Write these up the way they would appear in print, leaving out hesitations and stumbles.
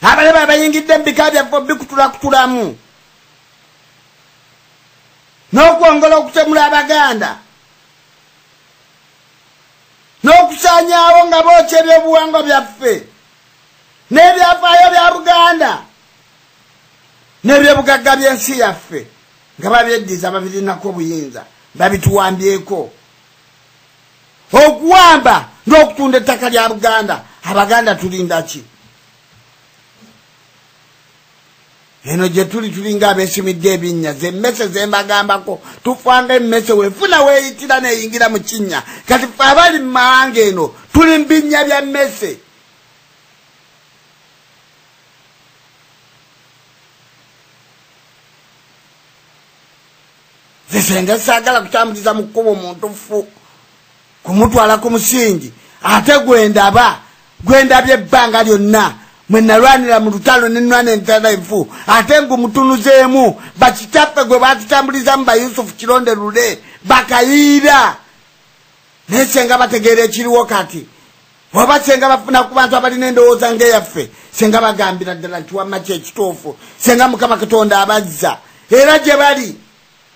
Abalabe abayingidde mu bika byaffe bikutulakutulamu n'okwongera okutemula Abaganda n'okusaanyaawo nga bookya ebyobuwangwa byaffe n'ebyafaayo bya Buganda n'ebyobugagga by'ensi yaffe nga babyeddiza, babirinako obuyinza, babituwambyeko. Okuwamba n'okutunda ettaka lya Buganda, Abaganda tulinda ki? Eno gye tuli tulinga abeesimidde ebinnya, zemmese zembagambako, tufanga emmese weefuna weeyitira neeyingira mu kinnya. Kati ffe abali mu mawanga eno tuli mu binnya bya mmese. Nze senga saagala kutambuliza mu kkubo muntu ffu kumutwala ku musingi, ate gwendabye ebbanga lyonna mwe nalwanira mu lutalo ne nnwana entalo enfu, ate ngumutunuzeemu bakitaffe gwe batutambulizamu ba Yusufu Kironde Lule bakayiira. Naye senga bategeera ekiriwo kati, oba senga bafuna ku bantu abalina endowooza ng'eyaffe, senga bagambira ddala nti wamma ki ekituufu, senga Mukama Katonda abazza. Era gye bali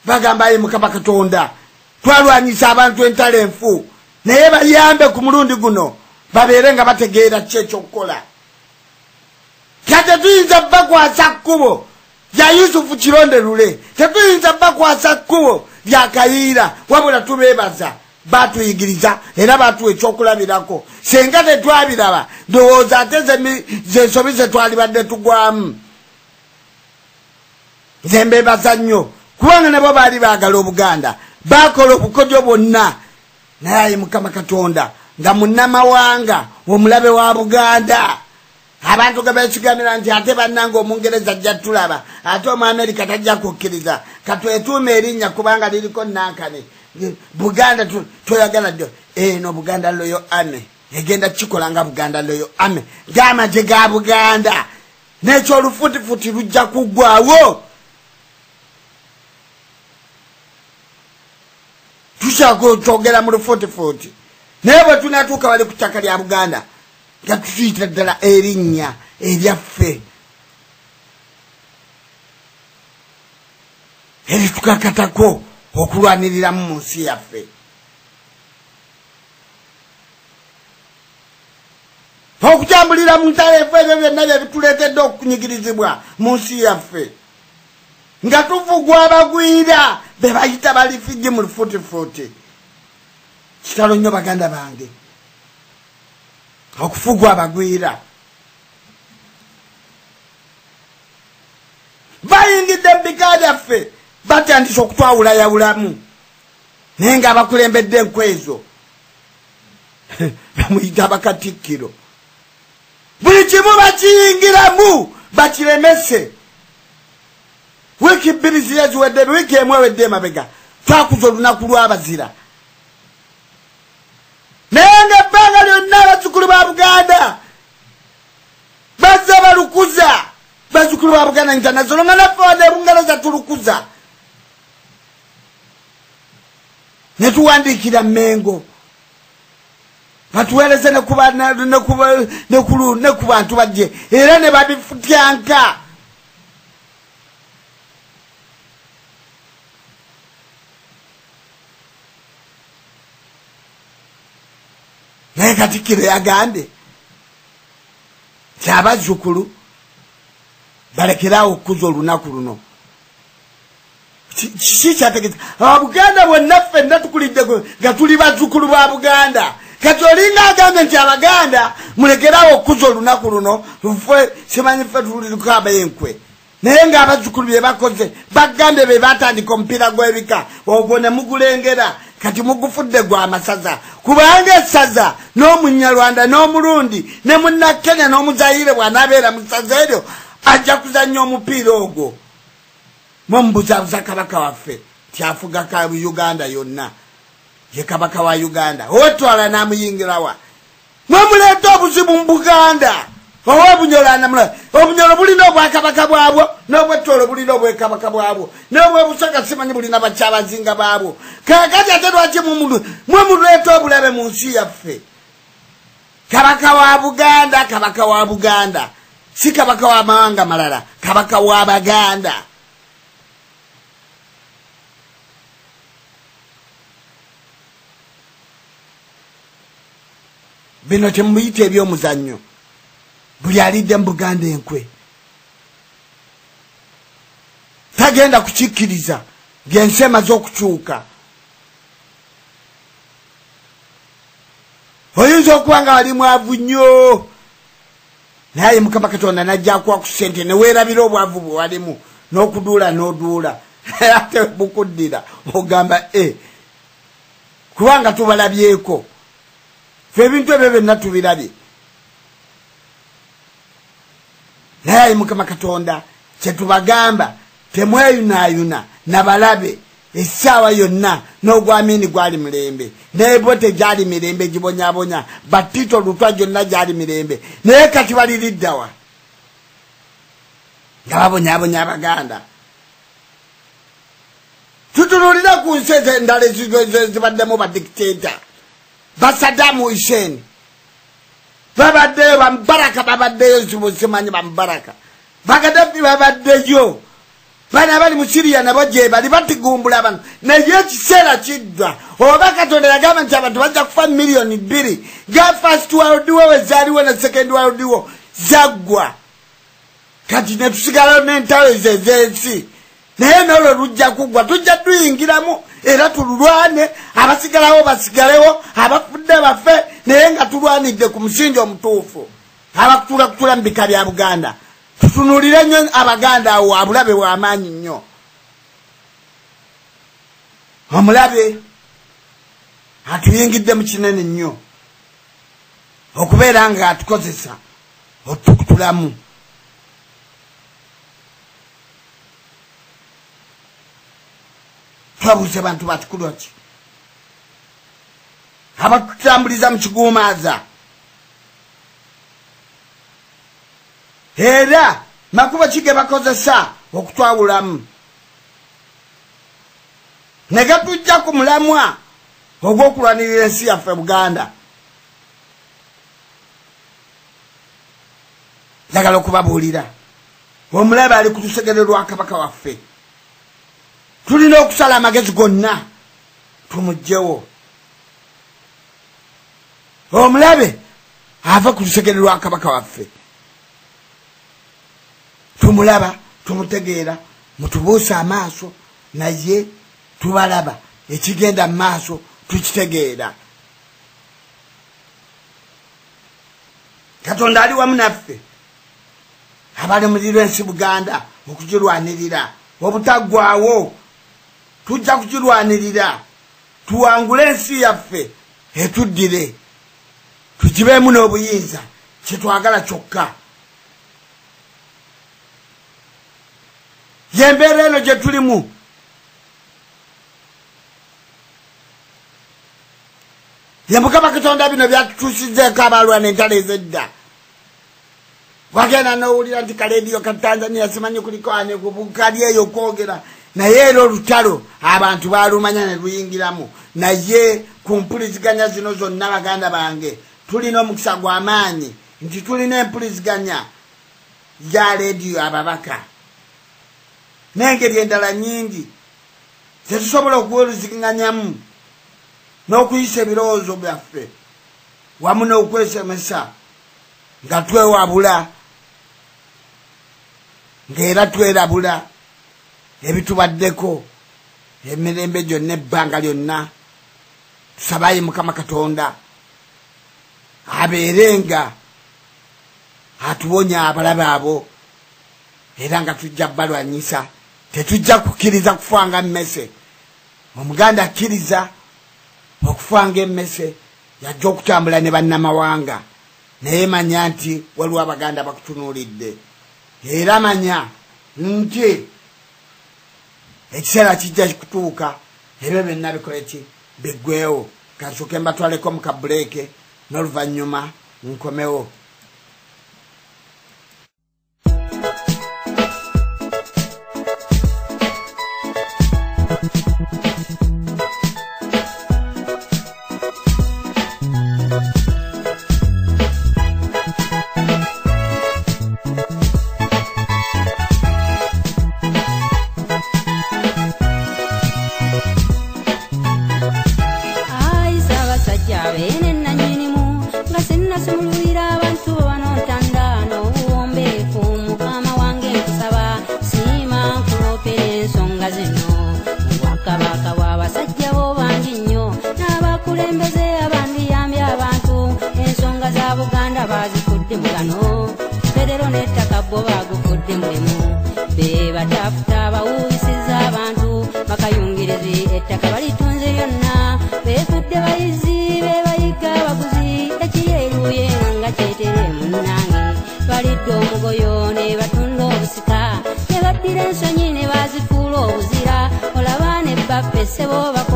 bagamba, ayi Mukama Katonda, twalwanyisa abantu entalo enfu, naye bayambe ku mulundi guno babeere nga bategeera ki ekyokukola. Kati tetuyinza bakwasa kkubo lya Yusufu Kironde Lule, tetuyinza bakwasa kkubo lya Kayiira, wabula tubeebaza batuyigiriza era batuwa ekyokulabirako. Senga tetwabiraba, ndowooza ate zensobi ze twalibadde tugwamu. Nze mbeebaza nnyo kubanga nabo baali baagala Obuganda, baakola obukodyo bwonna, naye ayi Mukama Katonda nga munnamawanga omulabe wa Buganda, abantu ge beekigamira nti ate bannange Omungereza ajja tulaba, ate Omuamerika tajja kukkiriza, katwetuume erinnya kubanga liriko nankane Buganda toyagala ddo. Eno Buganda Royal Army egenda kikola nga Buganda Royal Army ng'amagye ga Buganda, n'ekyolufutifuti lujja kuggwawo. Tukyakutogera mu lufutifuti, naye bwe tunatuuka wali ku ttaka lya Buganda nga tutuyita ddala erinnya eryaffe eritukakatako okulwaniriramu mu nsi yaffe. Okutambulira mu ntalo enfu ebyo byonna bye bituleetedde okunyigirizibwa mu nsi yaffe, nga tuvugwa abagwira be bayita balifigi mu lufutifuti. Kitalo nnyo baganda bange okufugwa abagwira. Bayingidde mu bika byaffe, batandise okutwawulayawulamu, naye ng'abakulembedde enkwe ezo bamuyita abakatikkiro. Buli kimu bakiyingiramu bakiremese. Wiiki 2 ziri eziwedde, wiiki 1 ewedde emabega twakuza olunaku lw'abazira, naye ng'ebbanga lyonna abazzukulu ba Buganda bazze balukuza. Bazzukulu ba Buganda International nga naffe wadde e Bungereza tulukuza, ne tuwandiikira Mmengo batuweereze ne ku bantu bajje, era ne babifutyanka. Naye Katikkiro yagambye nti abazzukulu balekerawo okukuza olunaku luno. Kiki kyategeeza? Abuganda bonna ffenna tukulidde nga tuli bazzukulu ba Buganda. Kati olinga agambye nti Abaganda mulekerawo okukuza olunaku luno, ffe simanyi ffe tuliko ab'enkwe. Naye ng'abazzukulu bye bakoze, bagambye be batandika omupiira gw'ebika ogwo ne mugulengera, kati mugufudde gwa masaza, kubanga essaza n'Omunyarwanda n'Omurundi ne Munnakenya n'Omuzayire bw'anaabeera mu ssaza eryo ajja kuzannya omupiira ogwo. Mwe mubuzaabuza kabaka waffe nti afuga ka Uganda yonna, ye kabaka wa Uganda owetwala n'amuyingirawa. Mwe muleeta obuzibu mu Buganda. Obunyolo obunyolo bulina obwakabaka bwabwo, n'obwettoolo bulina obwekabaka bwabwo, n'obwebusoga simanyi bulina bakyabazinga baabwo. Kaakati ate lwaki mwe muleeta obulabe mu nsi yaffe? Kabaka wa Buganda, kabaka wa Buganda. Si kabaka w'amawanga malala, kabaka w'Abaganda. Bino temuyita eby'omuzannyo. Buli alidde mu Buganda enkwe tagenda kukikkiriza ng'ensi emaze okukyuka. Oyinza okuba nga wali mwavu nnyo, naye Mukama Katonda n'ajja akuwa ku ssente ne weerabira obwavu bwe walimu n'okuduula n'oduula, ate bukuddira ogamba e kubanga tubalabyeko ffe ebintu ebyo byonna tubirabye. Naye Mukama Katonda kyetubagamba, temweyunaayuna nabalabe essaawa yonna. N'ogwamini gwali mirembe, n'ebote gyali mirembe gibonyabonya, batito lutwa gyonna gyali mirembe, naye kati baliriddawa nga babonyabonya Abaganda. Tutunuulira ku nsi endala ezibaddemu badikiteeta, ba Saddam Hussein babaddeyo, bamubaraka babaddeyo, simanyi bamubaraka, Bagadafi babaddeyo, bana abali mu Syria nabo gye bali batigumbula abantu. Naye ekiseera kidda, oba Katonda yagamba nti abantu bajja kufa 2 million, ga First World War we zaaliwo ne Second World War zaggwa, kati ne tusigalawo n'entalo ezo ez'ensi. Naye n'olwo lujja kuggwa, tujja tuyingiramu era tululwane, abasigalawo basigalewo, abafudde bafe, naye nga tulwanidde ku musingi omutuufu. Abakutula kutula mu bika bya Buganda, tutunuulire nnyo Abaganda. Awo abulabe bw'amaanyi nnyo. Omulabe atuyingidde mu kinene nnyo okubeera nga atukozesa otukutulamu. Twabuuze bantu batukulwa ki abatutambuliza mu kiguumaaza, era makubo ki ge bakozesa okutwawulamu ne gatujja ku mulamwa ogw'okulwanirira ensi yaffe Buganda? Njagala okubabuulira, omulabe ali ku lusegere lwa kabaka waffe. Tulina okusala amagezi gonna tumuggyewo. Omulabe ava ku lusegere lwa kabaka waffe, tumulaba, tumutegeera. Mutubuuse amaaso, naye tubalaba, ekigenda mu maaso tukitegeera. Katonda ali wamu naffe abalemulirwa ensi Buganda okugirwanirira obutaggwawo. Tujja kugirwanirira tuwangule ensi yaffe, etuddire, tugibeemu n'obuyinza kyetwagala kyokka. Yembeera eno gye tulimu. Ye Mukama Katonda bino byatutuusizzeeko abalwana entalo ez'edda. Wagenda n'owulira nti kalediyo ka Tanzania simanyi kuliko ani kali eyo kwogera, naye era olutalo abantu balumanya ne luyingiramu. Naye ku mpuliziganya zino zonna, baganda bange, tulina omukisa gw'amaanyi nti tulina empuliziganya ya lediyo ababaka n'engeri endala nnyingi zetusobola okuwuliziganyamu n'okuyisa ebirowoozo byaffe wamu n'okwesemesa nga twewabula, ng'era twerabula ebitubaddeko emirembe gyonna, ebbanga lyonna. Tusabaye Mukama Katonda abeere nga atuwonya abalabe abo, era nga tujja balwanyisa. Tetujja kukkiriza kufa nga mmese. Omuganda akkiriza okufa nga emmese yajja okutambula ne bannamawanga, naye manya nti waliwo Abaganda bakutunuulidde, era manya nti ekiseera kijja kutuuka ebyo byonna bikole ki? Biggwewo. Kansooke mbatwaleko mu kabreak, n'oluvannyuma nkomewo. bagufudde mugano. Federo n'ettaka bo bagufudde mulimu. Be batafuta bawubisiza abantu bakayungirizi ettaka balitunze lyonna. Beefudde bayizi be bayiga abaguzi ekiri eruye nga kyetere munnange. Balidde omugoyo ne batunda obusika ne baddira ensonyi ne bazifuula obuzira. Olaba ne baffe ssebo.